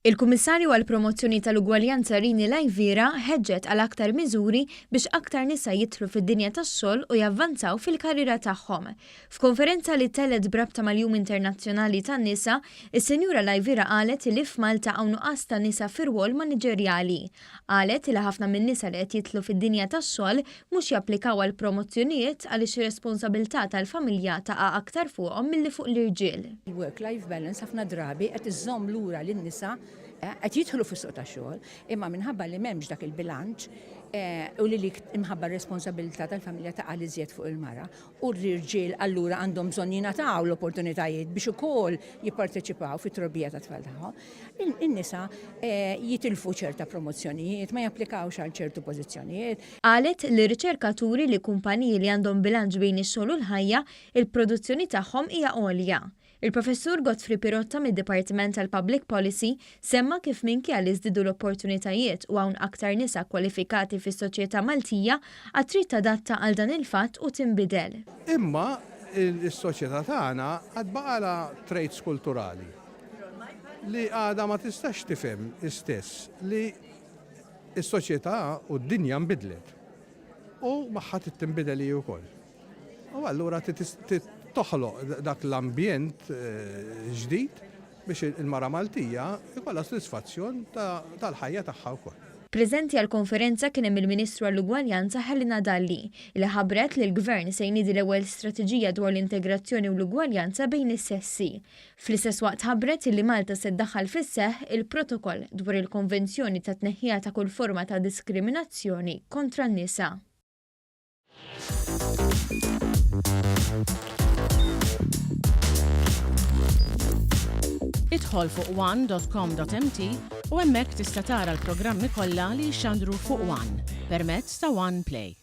Il-Kummissarju għall-Promozzjoni tal-Ugwaljanza Rini Laiviera ħeġġet għal aktar miżuri biex aktar nisa jidħlu fid-dinja tax-xogħol u javvanzaw fil-karriera tagħhom. F'konferenza li ttellgħet b'rabta mal-Jum Internazzjonali tan-Nisa, is-Sinjura Laiviera qalet li f'Malta hawn nuqqas ta' nisa fi rwol maniġerjali. Qalet li ħafna min-nisa li qed jidħlu fid-dinja tax-xogħol mhux japplikaw għal promozzjonijiet għaliex ir-responsabilità tal-familja taqa' aktar fuqhom milli fuq l-irġiel. Il-work life balance ħafna drabi qed iżżomm lura lin-nisa qed jidħlu fis-suq tax-xogħol, imma minħabba li m'hemmx dak il-bilanċ u li imħabba r-responsabilità tal-familja taqa' l-iżjed fuq il-mara u l-irġiel allura għandhom bżonn jingħataw l-opportunitajiet biex ukoll jipparteċipaw fit-trobbija tat-tfal tagħhom. In-nisa eh, jitilfu ċerta promozzjonijiet, ma japplikawx għal ċertu pożizzjonijiet. Qalet li r-riċerka turi li kumpaniji li għandhom bilanċ bejn ix-xogħol u l-ħajja, il-produzzjoni tagħhom hija għolja. Il-Professur Godfrey Pirotta mid-Dipartiment tal-Public Policy semma kif minkejja li żdiedu l-opportunitajiet u hawn aktar nisa kwalifikati fis-soċjetà Maltija, għad trid tadatta għal dan il-fatt u tinbidel. Imma s-soċjetà tagħna għad baqgħalha traits kulturali li għadha ma tistax tifhem hi stess li s-soċjetà u d-dinja nbidlet u magħha trid tinbidel hi wkoll. U allura trid toħloq dak l-ambjent ġdid biex il-mara Maltija jkollha sodisfazzjon tal-ħajja tagħha wkoll. Preżenti għall-konferenza kien hemm il-Ministru għall-Ugwaljanza Helena Dalli, li ħabbret li l-Gvern se jniedi l-ewwel strateġija dwar l-integrazzjoni u l-ugwaljanza bejn is-sessi. Fl-istess waqt ħabbret li Malta se ddaħħal fis-seħħ il-Protokoll dwar il-Konvenzjoni ta' Tneħħija ta' kull forma ta' diskriminazzjoni kontra n-nisa. Idħol fuq one.com.mt u hemmhekk tista' tara l-programmi kollha li jixxandru fuq One permezz ta' One Play.